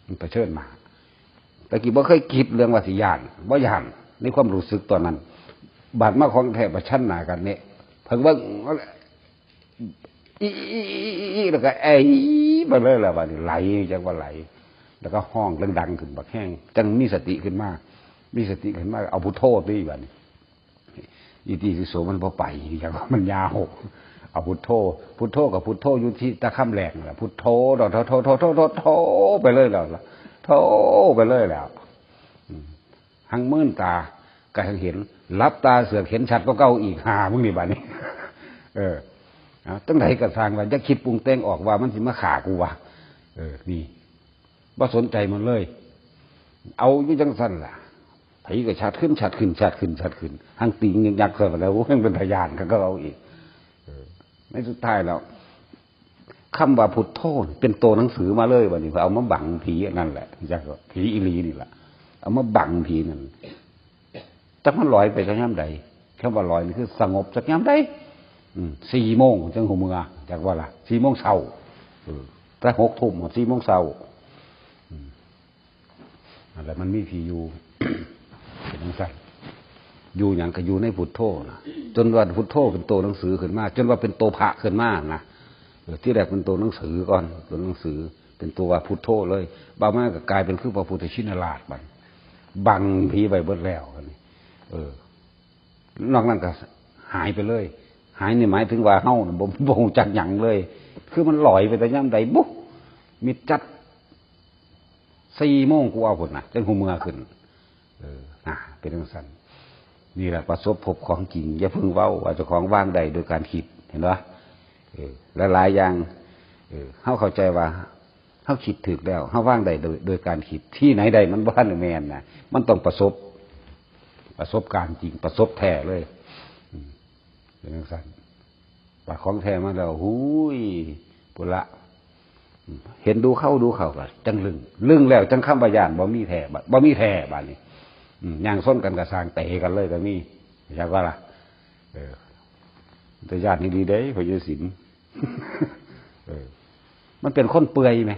มันเผชิญหน้า แต่กี้บ่เคยคิดเรื่องว่าสิย้าน บ่ย้าน ในความรู้สึกตอนนั้น บาดมาของแท้ประชันหน้ากันเนี่ย เพิ่งเบิ่ง อี อี อี อี อี แล้วก็ เอ๋ ไปเลยล่ะ บาดนี้ไหล จักว่าไหล แล้วก็ฮ้องดังๆขึ้นบักแฮง จั่งมีสติขึ้นมา มีสติขึ้นมา เอาพุทโธติ บาดนี้ อิติปิโสมันบ่ไป จักว่ามันยาว เอาพุทโธ พุทโธกับพุทโธอยู่ที่ตะคำแหลกนั่นล่ะ พุทโธ โธ โธ โธ โธ โธ โธ ไปเลยแล้วล่ะ โธ ไปเลยแล้ว อืม หังมืนตา ก็หังเห็น หลับตาเสือกเห็นชัดกว่าเก่าอีก ห่ามึงนี่บาดนี้ เออ เอาจังได๋ก็ซ่างว่า อย่าคิดปรุงแต่งออกว่ามันสิมาฆ่ากูวะ เออ นี่ บ่สนใจมันเลย เอาอยู่จังซั่นล่ะ ผีก็ชัดขึ้น ชัดขึ้น ชัดขึ้น ชัดขึ้น หั้งตีงยักษ์ใส่ไปแล้ว โอ้ย ยังเป็นพยานกันก็เอาอีก เออ ในสุดท้ายแล้ว คำว่าพุทโธนี่เป็นตัวหนังสือมาเลย บัดนี้เอามาบังผีอันนั้นแหละ จักว่าผีอีหลีนี่ล่ะ เอามาบังผีนั่น จักมันลอยไปจักยามใด คำว่าลอยนี่คือสงบจักยามใด อืม สี่โมงจังฮู้เมือ จักว่าล่ะ สี่โมงเช้า เออ แต่หกทุ่มฮอดสี่โมงเช้า อืม นั่นแหละ มันมีที่อยู่ เป็นจังซั่น อยู่หยังก็อยู่ในพุทโธนะ จนว่าพุทโธเป็นตัวหนังสือขึ้นมา จนว่าเป็นตัวพระขึ้นมานะ เออ ที่แรกเป็นตัวหนังสือก่อน ตัวหนังสือ เป็นตัวว่าพุทโธเลย ต่อมาก็กลายเป็นคือพระพุทธชินราชบัด บังผีไว้เบิดแล้ว อันนี้ เออ นอกนั้นก็หายไปเลย หายนี่หมายถึงว่าเฮาน่ะบ่ บ่ฮู้จักหยังเลย คือมันลอยไปแต่ยามใดบุ มิดจัด สี่โมงกว่าพุ้นน่ะ จังฮู้เมือขึ้น เออ น่ะ เป็นจังซั่น นี่แหละประสบพบของจริง อย่าเพิ่งเว้าว่าเจ้าของวางได้โดยการคิด เห็นบ่ เออ หลายๆอย่าง เออ เฮาเข้าใจว่า เฮาคิดถูกแล้ว เฮาวางได้โดย โดยการคิด ที่ไหนได้มันบ่ทันได้แม่นนะ มันต้องประสบ ประสบการณ์จริง ประสบแท้เลย อืม เป็นจังซั่น ว่าของแท้มาแล้ว หูย พุ้นละ อืม เห็นดูเข้าดูเข้าก็จังลึง ลึงแล้วจังคำว่าย้าน บ่มีแท้ บ่ บ่มีแท้บาดนี้ อืม ย่างชนกันก็ซ่างเตะกันเลยก็มี จักว่าล่ะ เออ แต่ย้านนี่ดีเด้ พระเยซูสิน เออ มันเป็นคนเปื่อยไหม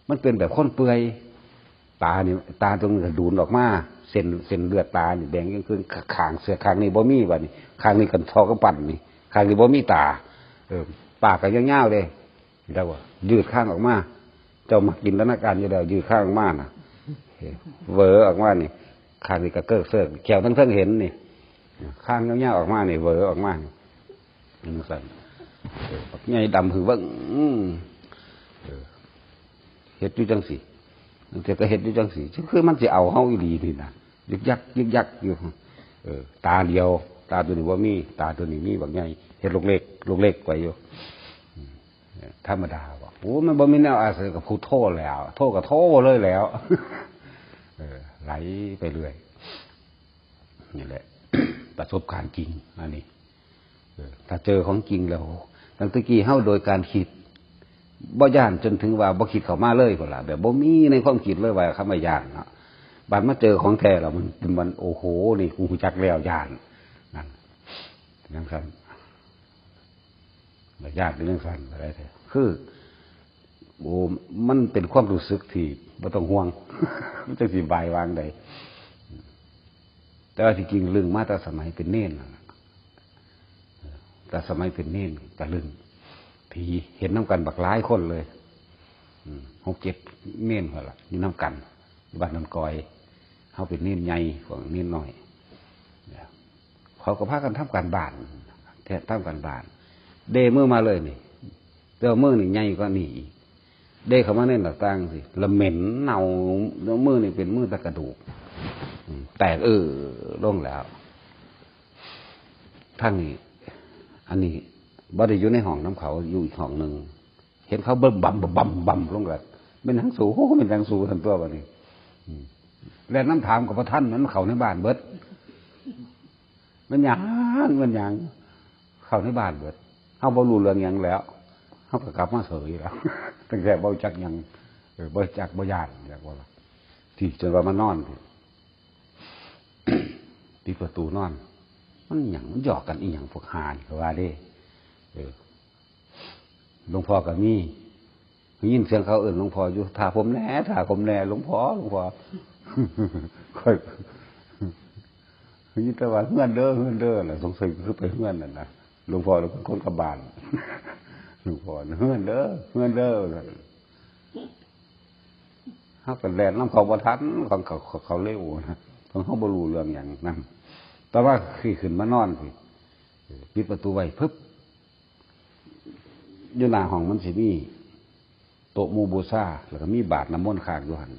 มันเป็นแบบคนเปื่อย ตานี่ ตาตรงนี้ก็ดูนออกมา เส้น เส้นเลือดตานี่แดงยิ่งขึ้น ข้างเสื้อข้างนี้บ่มี บัดนี้ ข้างนี้กันทอกำปั้นนี่ ข้างนี้บ่มีตา เออ ปากก็ยาวๆเด้ เดาว่า ยืดข้างออกมา เจ้ามาจินตนาการอยู่แล้ว ยืดข้างออกมาน่ะ เออ เหวอออกมานี่ ข้างนี้ก็เกิกเซิก แข้วทั้งเทิงเห็นนี่ ข้างยาวๆออกมานี่ เหวอออกมานี่ จังซั่น เออ บักใหญ่ดำหึ่งเบิ่ง อืม เออ เฮ็ดอยู่จังซี่ บางเทื่อก็เฮ็ดอยู่จังซี่ คือมันสิเอาเฮาอีหลีนี่นะ ยึกยัก ยึกยักอยู่ เออ ตาเดียว ตาตัวนี้บ่มี ตาตัวนี้มีบักใหญ่ เฮ็ดลูกเล็ก ลูกเล็กไปอยู่ อืม ธรรมดาบ่ โอ้ มันบ่มีแนวอาศัยกับพุทโธแล้ว โธก็โธเลยแล้ว เออ ไหลไปเรื่อย นี่แหละ ประสบการณ์จริง อันนี้ เออ ถ้าเจอของจริงแล้ว ตั้งแต่กี้เฮาโดยการคิด บ่ย้านจนถึงว่าบ่คิดเข้ามาเลยพุ้นล่ะ แบบบ่มีในความคิดเลยว่าคำว่าย้านเนาะ บัดมาเจอของแท้แล้วมัน มัน โอ้โห นี่กูรู้จักแล้วย้าน นั่น จังซั่น ย้านเป็นจังซั่นก็ได้แท้ คือ โอ้ มันเป็นความรู้สึกที่บ่ต้องห่วง มันจังสิบายวางได้ แต่ว่าที่จริงลึงมาแต่สมัยเป็นเณรนั่นล่ะ แต่สมัยเป็นเณรก็ลึง ผีเห็นนำกันบักหลายคนเลย อืม หกเจ็ดเณรพุ้นล่ะ อยู่นำกัน อยู่บ้านดอนกอย เฮาเป็นเณรใหญ่ พวกเณรน้อย เขาก็พากันทำการบ้าน แท้ ทำการบ้าน เด้มือมาเลยนี่ แต่ว่ามือนี่ใหญ่กว่านี่อีก เด้เข้ามาในหน้าต่างสิ ละเหม็นเน่า แล้วมือนี่เป็นมือแต่กระดูก อืม แตกเออลงแล้ว ทางนี้ อันนี้บ่ได้อยู่ในห้องนำเขา อยู่อีกห้องหนึ่ง เห็นเขาบึ้มบั่มบึ้มบั่มบึ้มบั่มลงก็ แม่นหยังสู โอ้ แม่นหยังสู ซั่นตั๊วบัดนี้ อืม แล่นนำถามก็บ่ทัน มันเข้าในบ้านเบิด แม่นหยัง แม่นหยัง เข้าในบ้านเบิด เฮาบ่รู้เรื่องหยังแล้ว เฮาก็กลับมาเฉยแล้ว ตั้งแต่บ่จักหยัง เออ บ่จักบ่ย้าน จักว่าล่ะ ที่จนว่ามานอน ปิดประตูนอน มันหยัง มันหยอกกันอีหยังพวกห่านี่ เขาว่าเด้ เออ หลวงพ่อก็มี ได้ยินเสียงเขาเอิ้นหลวงพ่ออยู่ "ถ้าผมแหน่ ถ้าผมแหน่ หลวงพ่อ หลวงพ่อ" ข้อย ได้ยินแต่ว่า "เฮือนเด้อ เฮือนเด้อ" ล่ะ สงสัยคือไปเฮือนนั่นนะ หลวงพ่อเป็นคนกับบ้าน หลวงพ่อ "เฮือนเด้อ เฮือนเด้อ" เฮาก็แล่นนำเขาบ่ทัน ของเขา เขาเร็วนะ ของเฮาบ่รู้เรื่องหยังนำ แต่ว่าคือขึ้นมานอนพี้ ปิดประตูไว้ พึบ อยู่หน้าห้องมันสิมีโต๊ะหมู่บูชา แล้วก็มีบาตรน้ำมนต์ค้างอยู่หั่น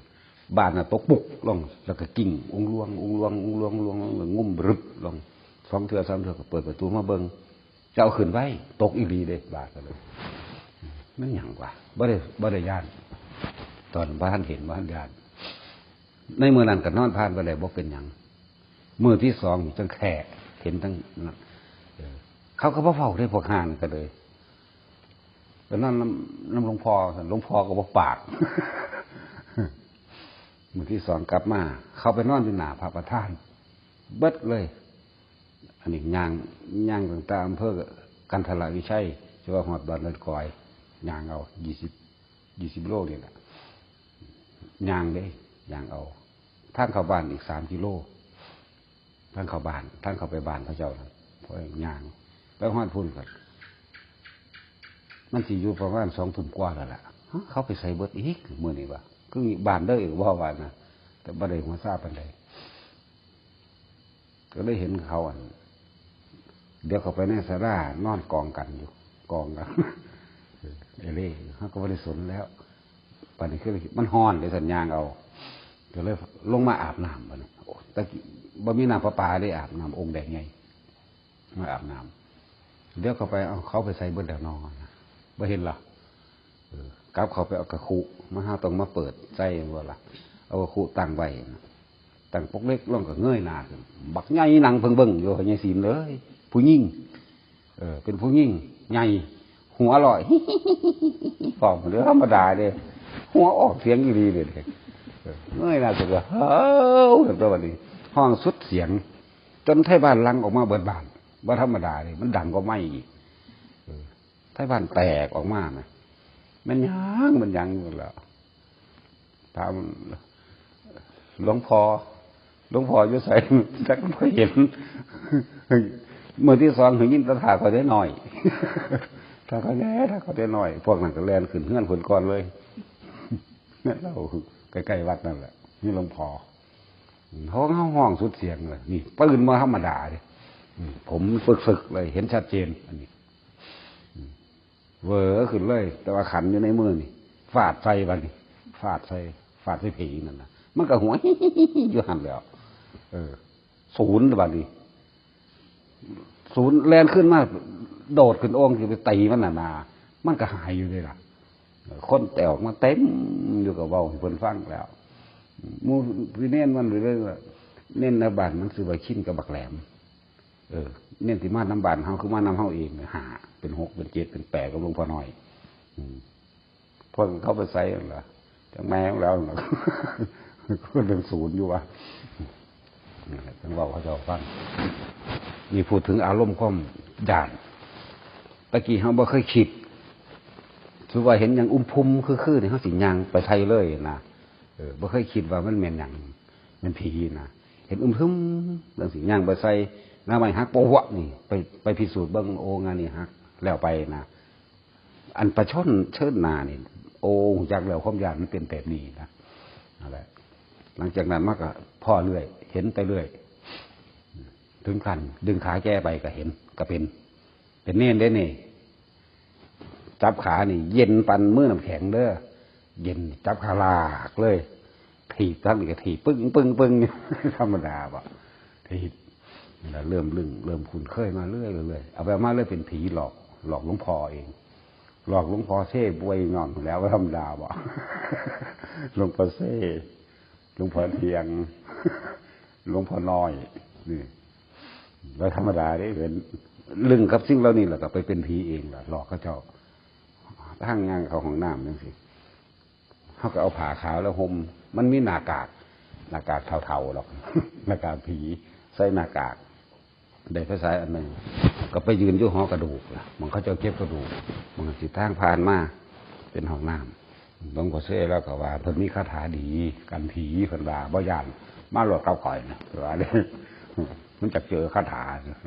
บาตรน่ะตกปุกลง แล้วก็กิ่งองค์หลวง องค์หลวง องค์หลวง องค์หลวง แล้วงุ้มรึบลง สองเทื่อสามเทื่อก็เปิดประตูมาเบิ่ง จะเอาขึ้นไว้ ตกอีหลีเด้ บาดก็เลย มันหยังวะ บ่ได้ บ่ได้ย่าน ตอนบ่ทันเห็น บ่ทันย่าน ในมื้อนั้นก็นอนผ่านไปแล้ว บ่เป็นหยัง มื้อที่สองจั่งแค่เห็นทั้งนั้น เออ เขาก็บ่เว้าเด้ พวกห่านก็เลย ไปนอนนำ นำหลวงพ่อ หลวงพ่อก็บ่ปาก มื้อที่สองกลับมา เขาไปนอนอยู่หน้าพระประธาน เบิดเลย อันนี้ย่าง ย่างตั้งแต่อำเภอกันทรวิชัย จะว่าฮอดบ้านดอนกอย ย่างเอา ยี่สิบ ยี่สิบโลนี่แหละ ย่างเด้ ย่างเอา ทางเข้าบ้านอีกสามกิโล ทางเข้าบ้าน ทางเข้าไปบ้านเขาเจ้านะ พอย่างไปฮอดพุ้นก็ มันสิอยู่ประมาณสองทุ่มกว่าแล้วล่ะ ฮะ เขาไปไสเบิดอีกมื้อนี้วะ คือบ้านเด้ออีกบ่ว่านะ แต่บ่ได้หัวซาปานใด ก็เลยเห็นเขาอัน เดี๋ยวเข้าไปในศาลานอนกองกันอยู่ กองกัน เอเล่ เขาก็บ่ได้สนแล้ว บัดนี้คือมันฮ้อนเลย สัญญางเอา ก็เลยลงมาอาบน้ำบัดนี้ โอ้ ตะกี้บ่มีน้ำประปา ได้อาบน้ำองค์แดงไง มาอาบน้ำ เดี๋ยวเข้าไป เอาเขาไปไสเบิดแล้วนอนนะ บ่เห็นหรอ เออ กลับเข้าไปเอากระคุ มาหาต้องมาเปิดใส่บ่ล่ะ เอากระคุตั้งไว้นะ ตั้งปกเล็กลงก็เงยหน้าขึ้น บักใหญ่นั่งเพิ่งเบิ่งอยู่ ใหญ่ศีลเลย ผู้หญิง เออ เป็นผู้หญิง ใหญ่ หัวลอย พร้อมเด้อ ธรรมดาเด้ หัวออกเสียงอีหลีเด้ เออ เงยหน้าขึ้นก็ เฮ้อ เห็นตัวบัดนี้ ฮ้องสุดเสียง จนไทบ้านหลั่งออกมาเบิดบ้าน บ่ธรรมดาเด้ มันดังกว่าไม้อีก เออ ไทบ้านแตกออกมานะ แม่นหยัง แม่นหยังอยู่แล้ว ถาม หลวงพ่อ หลวงพ่ออยู่ไส จักบ่เห็น มื้อที่สองได้ยินแต่ถ้าเขาได้น้อย ถ้าเขาแน่ ถ้าเขาได้น้อย พวกนั้นก็แล่นขึ้นเฮือนเพิ่นก่อนเลย เฮือนเราใกล้ๆวัดนั่นแหละ มีหลวงพ่อ เขา เขาฮ้องสุดเสียงเลย นี่ปืนบ่ธรรมดาเด้ อืม ผมฝึกๆเลย เห็นชัดเจน อันนี้ อืม เวอขึ้นเลย แต่ว่าขันอยู่ในมือนี่ ฟาดใส่บัดนี้ ฟาดใส่ ฟาดใส่ผีนั่นน่ะ มันก็หัว อยู่หั่นแหล้ว เออ ศูนย์บัดนี้ ศูนย์แล่นขึ้นมา โดดขึ้นโอ่งสิไปตีมันน่ะนะ มันก็หายอยู่เด้ล่ะ คนแตกออกมาเต็มอยู่ ก็เว้าให้เพิ่นฟังแล้ว หมู่พี่เณรมันเลยว่า เณรในบ้านมันชื่อว่าชินกับบักแหลม เออ เณรที่มานำบ้านเฮาคือมานำเฮาเองเนี่ย ห้า เป็นหก เป็นเจ็ด เป็นแปด กับหลวงพ่อน้อย อืม พวกเขาไปไสนั่นล่ะ จักแม่นแล้วนั่นล่ะ ก็เป็นศูนย์อยู่วะ นั่นแหละ จั่งเว้าเขาเจ้าฟัง นี่พูดถึงอารมณ์ความย้าน ตะกี้เฮาบ่เคยคิด สมมุติว่าเห็นหยังอึมครึมคือๆนี่ เฮาสิย่างไปใส่เลยนะ เออ บ่เคยคิดว่ามันแม่นหยัง แม่นผีนะ เห็นอึมครึมจั่งซี้ ย่างไปใส่ หน้าไม้หักโป๊ะนี่ ไป ไปพิสูจน์เบิ่ง โอ้ งานนี้หัก แล้วไปนะ อันประชาชนเชิญหน้านี่ โอ้ รู้จักแล้ว ความย้านมันเป็นแบบนี้นะ นั่นแหละ หลังจากนั้นมาก็พ้อเรื่อย เห็นไปเรื่อย ถึงขั้นดึงขาแกไปก็เห็น ก็เป็น เป็นเณรเด้นี่ จับขานี่ เย็นปานมือน้ำแข็งเด้อ เย็น จับขาลากเลย ถีบทั้งนี้ก็ถีบ ปึ้ง ปึ้ง ปึ้ง ธรรมดาบ่ ถีบ แล้วเริ่มลึง เริ่มคุ้นเคยมาเรื่อยๆ เอาไปมาเลยเป็นผีหลอก หลอกหลวงพ่อเอง หลอกหลวงพ่อเซ่ป่วยนอนแล้ว ธรรมดาบ่ หลวงพ่อเซ่ หลวงพ่อเทียง หลวงพ่อน้อย นี่ แล้วธรรมดาเด้ เป็นลึงกับสิ่งเหล่านี้ แล้วก็ไปเป็นผีเองล่ะ หลอกเขาเจ้า ทางย่างเข้าห้องน้ำจั่งซี้ เขาก็เอาผ้าขาวแล้วห่ม มันมีหน้ากาก หน้ากากเทาๆดอก หน้ากากผี ใส่หน้ากาก ได้ไฟฉายอันหนึ่ง ก็ไปยืนอยู่หอกระดูกล่ะ หม่องเขาเจ้าเก็บกระดูก หม่องสิทางผ่านมา เป็นห้องน้ำ หลวงพ่อเซ่แล้วก็ว่า เพิ่นมีคาถาดี กันผี เพิ่นว่า บ่ย้าน มาโลดกับข้อยนะ ว่าเด้ มันจะเจอคาถา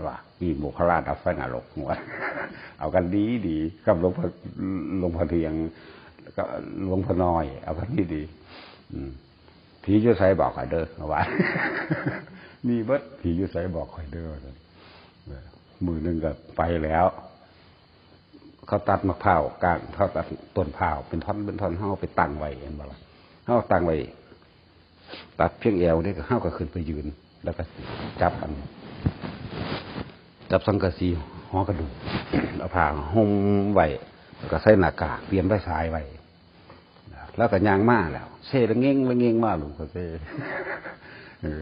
ว่า นี่โมคคัลลาดับไฟนรก ว่า เอากันดีดี กับหลวงพ่อ หลวงพ่อเทียง กับหลวงพ่อน้อย เอากันดีดี อืม ผีอยู่ไสบอกข้อยเด้อ ว่า มีเบิด ผีอยู่ไสบอกข้อยเด้อ ว่าซั่น เออ มื้อหนึ่งก็ไปแล้ว เขาตัดมะพร้าวก้าน เขาตัดต้นพร้าว เป็นท่อน เป็นท่อน เขาเอาไปตั้งไว้ เห็นบ่ล่ะ เขาเอาตั้งไว้ ตัดเพียงแอวนี่ก็ เขาก็ขึ้นไปยืน แล้วก็จับอัน จับสังกะสี หมอกระดูก เอาผ้าห่มไว้ แล้วก็ใส่หน้ากาก เตรียมไฟฉายไว้ แล้วก็ย่างมาแล้ว เซละเงงละเงงมา หลวงพ่อเซ เออ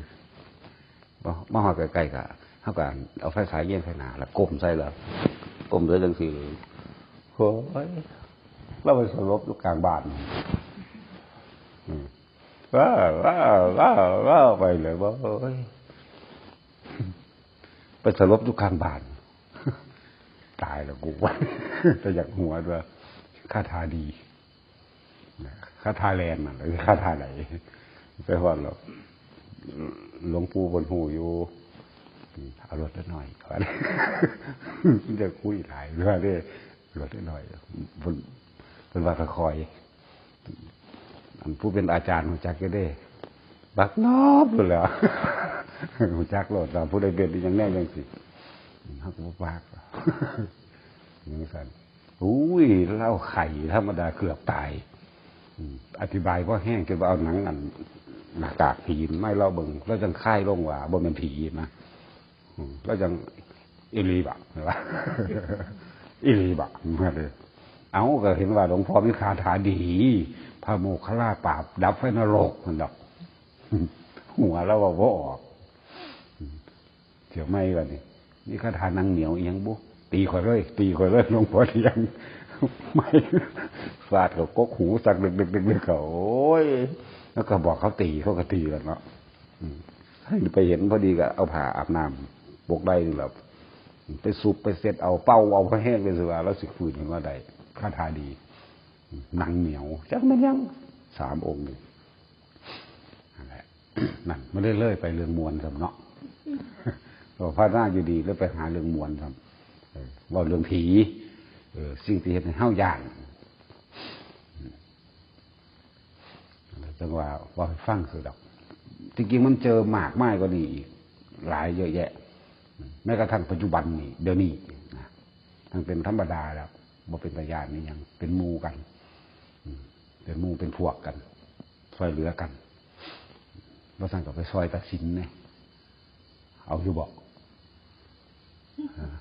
มา มาฮอดใกล้ๆ ก็ เฮาก็เอาไฟฉายเยียงใส่หน้า แล้วก้มใส่แล้ว ก้มใส่จังซี่ โอ้ย เราไปสลบอยู่กลางบ้าน อืม ว้า ว้า ว้า ว้า ไปเลย โอ้ย ไปสลบอยู่กลางบ้าน ตายแล้วกู แต่อยากหัวด้วย คาถาดี คาถาแลนน่ะ หรือคาถาไหน ไปฮอดแล้ว หลวงปู่เพิ่นฮู้อยู่ เอารถหน่อย ว่า จะคุยหลาย ว่าเด้ รถหน่อย เพิ่น เพิ่นว่าค่อยๆ อันผู้เป็นอาจารย์ฮู้จักอยู่เด้ บักนอบพู้นแหล้ว ฮู้จักโลด ว่าผู้ใดเป็นอีหยังแนวจังซี่ เฮาก็บ่ปาก จังซั่น อุ้ย ลาวไข้ธรรมดาเกือบตาย อืม อธิบายบ่แฮง จนว่าเอาหนังอันหน้ากากผีมาให้ลาวเบิ่ง ลาวจั่งคายลงว่าบ่แม่นผีนะ อืม ลาวจั่ง อีหลีบ่ ว่า อีหลีบ่ ว่าเด้ เอ้า ก็เห็นว่าหลวงพ่อมีคาถาดี พระโมคคัลลาปราบดับไฟนรก นั่นดอก หัวลาวเว้าบ่ออก เที่ยวใหม่บัดนี้ มีคาถาหนังเหนียวอีหยังบุ ตีข่อยเลย ตีข่อยเลย หลวงพ่อเที่ยง ไม่ ฟาดเขากกหูสักดึกๆๆๆ เขา โอ้ย แล้วก็บอกเขาตี เขาก็ตีกันเนาะ อืม ให้ไปเห็นพอดีก็เอาผ้าอาบน้ำปกได้นี่แหละ ไปสุบไปเซ็ดเอา เป่าเอาพอแห้งเลยสิว่า แล้วสิฟื้นขึ้นมาได้ คาถาดี หนังเหนียว จักแม่นหยัง สามองค์นี่ นั่นแหละ นั่น มันเลยเลยไปเรื่องม่วนซ้ำเนาะ พอภาวนาอยู่ดี แล้วไปหาเรื่องม่วนซ้ำ เออ เว้าเรื่องผี เออ สิ่งที่เฮ็ดให้เฮาย้าน จั่งว่า เว้าให้ฟังซื่อดอก จริงๆ มันเจอมากมายกว่านี้อีก หลายเยอะแยะ แม้กระทั่งปัจจุบันนี้ เดี๋ยวนี้นะ ทั้งเป็นธรรมดาแล้ว บ่เป็นตาย้านนี่หยัง เป็นหมู่กัน อืม เป็นหมู่เป็นพวกกัน ซ่อยเหลือกัน บ่ซั้นก็ไปซ่อยตาสินแหน่ เอาอยู่บ่ อ่า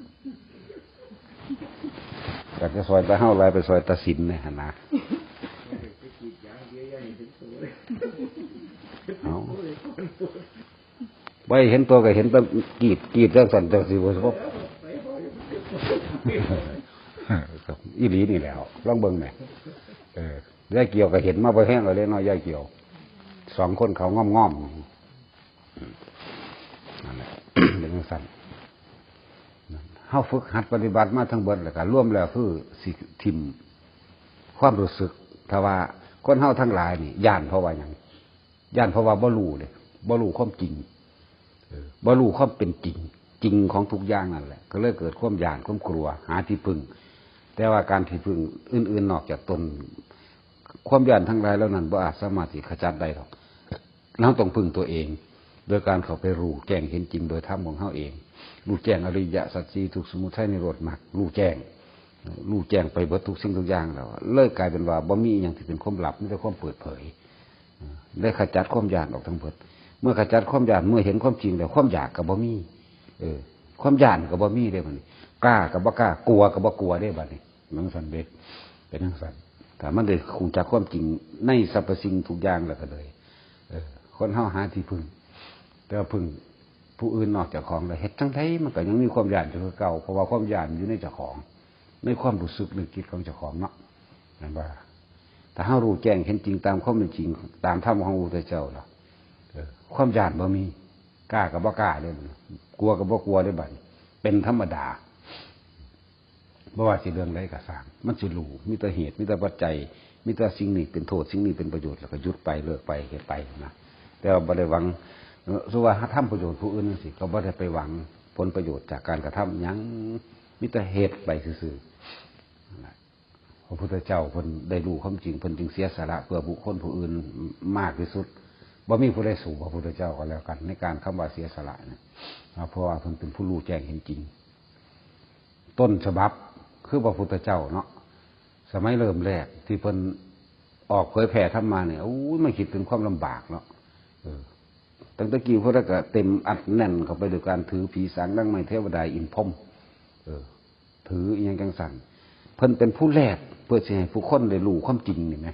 อยากจะซ่อยตาเฮาหลาย ไปซ่อยตาสินแหน่ หั่นนะ เอา บ่ให้เห็นตัวก็เห็นแต่กรีด กรีดจั่งซั่นจั่งซี่บ่ อีหลีนี่แหละ ลองเบิ่งแหม เออ ยายเกี่ยวก็เห็นมาบ่แฮงแล้วเด้เนาะ ยายเกี่ยว สองคนเขาง่อมๆ นั่นแหละ เป็นจั่งซั่น เฮาฝึกหัดปฏิบัติมาทั้งเบิดแล้วก็รวมแล้วคือสิถิ่มความรู้สึก ถ้าว่าคนเฮาทั้งหลายนี่ย้านเพราะว่าหยัง ย้านเพราะว่าบ่รู้เด้ บ่รู้ความจริง เออ บ่รู้ความเป็นจริง จริงของทุกอย่างนั่นแหละ ก็เลยเกิดความย้าน ความกลัว หาที่พึ่ง แต่ว่าการที่พึ่งอื่นๆ นอกจากตน ความย้านทั้งหลายเหล่านั้นบ่อาจสามารถสิขจัดได้ดอก เราต้องพึ่งตัวเอง โดยการเข้าไปรู้แจ้งเห็นจริงโดยธรรมของเฮาเอง รู้แจ้งอริยสัจสี่ ทุกข์ สมุทัย นิโรธ มรรค รู้แจ้ง รู้แจ้งไปเบิดทุกสิ่งทุกอย่างแล้ว เลยกลายเป็นว่าบ่มีอิหยังที่เป็นความลับ มีแต่ความเปิดเผย ได้ขจัดความย้านออกทั้งเบิด เมื่อขจัดความย้าน เมื่อเห็นความจริงแล้ว ความอยากก็บ่มี เออ ความย้านก็บ่มีเด้บัดนี้ กล้าก็บ่กล้า กลัวก็บ่กลัวเด้บัดนี้ มันซั่นเด้ เป็นจั่งซั่น ถ้ามันได้รู้จักความจริงในสรรพสิ่งทุกอย่างแล้วก็เลย เออ คนเฮาหาที่พึ่ง แต่ว่าพึ่งผู้อื่นนอกจากของแล้ว เฮ็ดจั่งใดมันก็ยังมีความย้านอยู่คือเก่า เพราะว่าความย้านอยู่ในเจ้าของ ในความรู้สึกนึกคิดของเจ้าของเนาะ แม่นบ่ล่ะ ถ้าเฮารู้แจ้งเห็นจริงตามความเป็นจริง ตามธรรมของพระพุทธเจ้าแล้ว เออ ความย้านบ่มี กล้าก็บ่กล้าเด้ กลัวก็บ่กลัวเด้บัดนี้ เป็นธรรมดา บ่ว่าสิเรื่องใดก็ซ่าง มันสิรู้ มีแต่เหตุ มีแต่ปัจจัย มีแต่สิ่งนี้เป็นโทษ สิ่งนี้เป็นประโยชน์ แล้วก็หยุดไป เลิกไป เฮ็ดไปนะ แต่ว่าบ่ได้หวัง เอ่อ สมมุติว่าทำประโยชน์ผู้อื่นจั่งซี้ ก็บ่ได้ไปหวังผลประโยชน์จากการกระทำหยัง มีแต่เฮ็ดไปซื่อๆ นั่นแหละ พระพุทธเจ้าเพิ่นได้รู้ความจริง เพิ่นจึงเสียสละเพื่อบุคคลผู้อื่นมากที่สุด บ่มีผู้ใดสู้พระพุทธเจ้าก็แล้วกัน ในการคำว่าเสียสละเนี่ย เพราะว่าเพิ่นเป็นผู้รู้แจ้งเห็นจริง ต้นฉบับคือพระพุทธเจ้าเนาะ สมัยเริ่มแรกที่เพิ่นออกเผยแผ่ธรรมมาเนี่ย โอ้ย มันคิดเป็นความลำบากเนาะ เออ ตั้งแต่กี้พวกนั้นก็เต็มอัดแน่นเข้าไปด้วยการถือผีสางนางไม้เทวดาอินพรหม เออ ถืออิหยังจังซั่น เพิ่นเป็นผู้แลกเพื่อสิให้ผู้คนได้รู้ความจริงนี่แหม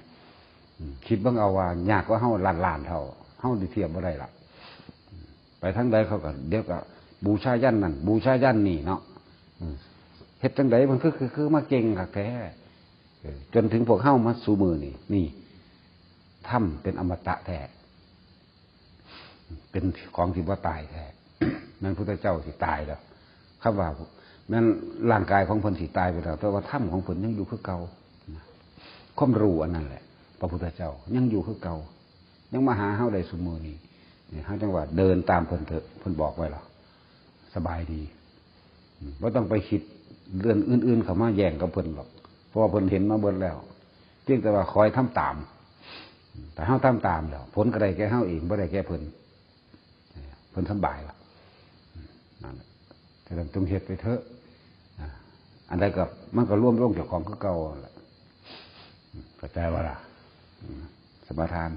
อืม คิดเบิ่งเอาว่ายากกว่าเฮาล้านๆเท่า เฮาสิเทียบบ่ได้ล่ะ ไปทางใดเขาก็เดี๋ยวก็บูชายัญนั่น บูชายัญนี่เนาะ อืม เฮ็ดจังใดมันคือ คือ คือมาเก่งคักแท้ เออ จนถึงพวกเฮามาสู่มื้อนี้ นี่ ธรรมเป็นอมตะแท้ เป็นของที่บ่ตายแท้ แม่นพุทธเจ้าสิตายแล้ว คำว่าแม่นร่างกายของเพิ่นสิตายไปแล้ว แต่ว่าธรรมของเพิ่นยังอยู่คือเก่า ความรู้อันนั้นแหละ พระพุทธเจ้ายังอยู่คือเก่า ยังมาหาเฮาได้ซุมื้อนี้ นี่ เฮาจังว่าเดินตามเพิ่นเถอะ เพิ่นบอกไว้แล้ว สบายดี อืม บ่ต้องไปคิดเรื่องอื่นๆเข้ามาแย่งกับเพิ่นหรอก เพราะว่าเพิ่นเห็นมาเบิดแล้ว เพียงแต่ว่าคอยทำตาม แต่เฮาทำตามแล้ว ผลก็ได้แก่เฮาเอง บ่ได้แก่เพิ่น เพิ่นสำบายล่ะ นั่นแหละ ฉะนั้นจงเฮ็ดไปเถอะ อ่า อันใดก็มันก็รวมลงเจ้าของคือเก่านั่นแหละ เข้าใจบ่ล่ะ อืม สมาทาน